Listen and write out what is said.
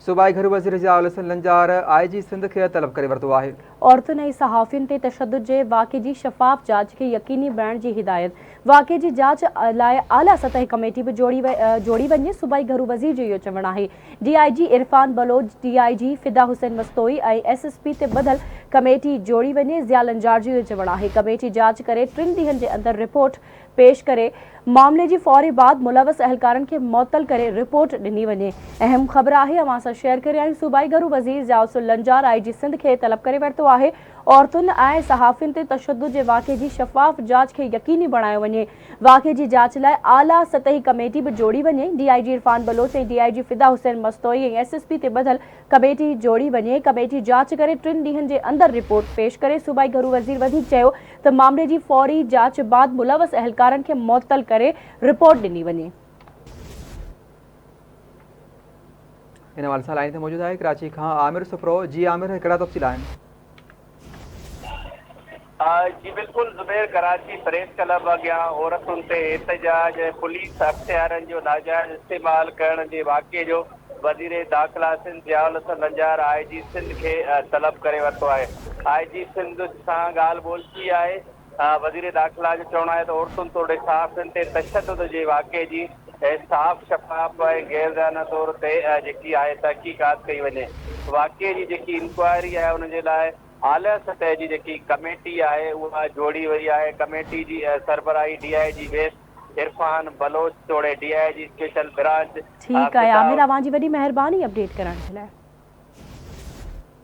صوبائي گهرو وزير ضياء الحسن لنجار آء جي سنڌ کي طلب ڪري ورتو آهي. عورتن ۽ صحافين تي تشدد جي واقعي جي شفاف جاچ کي يقيني بڻائڻ جي هدايت، واقعي جي جاچ لاء اعليٰ سطحي ڪميٽي به جوڙي وڃي، صوبائي گهرو وزير جو اهو چوڻ آهي. D I G Irfan Baloch, D I G Fida Hussain Mastoi ۽ S S P تي ٻڌل ڪميٽي جوڙي وڃي، ضياء لنجار جو اهو چوڻ آهي ڪميٽي جاچ ڪري ٽن ڏينهن جي اندر رپورٽ پيش ڪري معاملي جي فوري بعد ملوث اهلڪارن کي معطل ڪري رپورٽ ڏني وڃي. اهم خبر آهي اوهان سان شيئر ڪري آهيون صوبائي گهرو وزير ضياء الحسن لنجار آء جي سنڌ کي طلب ڪري ورتو آهي عورتن ۽ صحافين تي تشدد جي واقعي جي شفاف جاچ کي يقيني بڻايو وڃي واقعي جي جاچ لاء اعليٰ سطحي ڪميٽي به جوڙي وڃي D I G Irfan Baloch ۽ D I G Fida Hussain Mastoi ۽ S S P تي ٻڌل ڪميٽي جوڙي وڃي، ڪميٽي جاچ ڪري ٽن ڏينهن جي اندر رپورٽ پيش ڪري، صوبائي گهرو وزير وڌيڪ چيو ته معاملي جي فوري جاچ بعد ملوث اهلڪارن کي معطل ڪري رپورٽ ڏني وڃي. ان حوالي سان لائين تي موجود آهي ڪراچي کان عامر سپرو، جي عامر ڪهڙا تفصيل آهن؟ جي بلڪل زبير ڪراچي پريس ڪلب اڳيان عورتن تي احتجاج ۽ پوليس اختيارن جو ناجائز استعمال ڪرڻ جي واقعي جو وزير داخلا سنڌ ضياء الحسن لنجار آء جي سنڌ کي طلب ڪري ورتو آهي آء جي سنڌ سان ڳالهه ٻولهه ٿي آهي وزير داخلا جو چوڻ آهي ته عورتن توڙي صحافين تي تشدد جي واقعي جي صاف شفاف ۽ غيرجانه طور تي جيڪي آهي تحقيقات ڪئي وڃي واقعي جي جيڪي انڪوائري آهي ان جي لاء اعليٰ سطح جي جيڪي ڪميٽي آهي اها جوڙي وئي آهي، ڪميٽي جي سربراهي D I G west Irfan Baloch توڙي D I G special branch ٺيڪ آهي عامر اوهان جي وڏي مهرباني اپڊيٽ ڪرڻ جي لاء.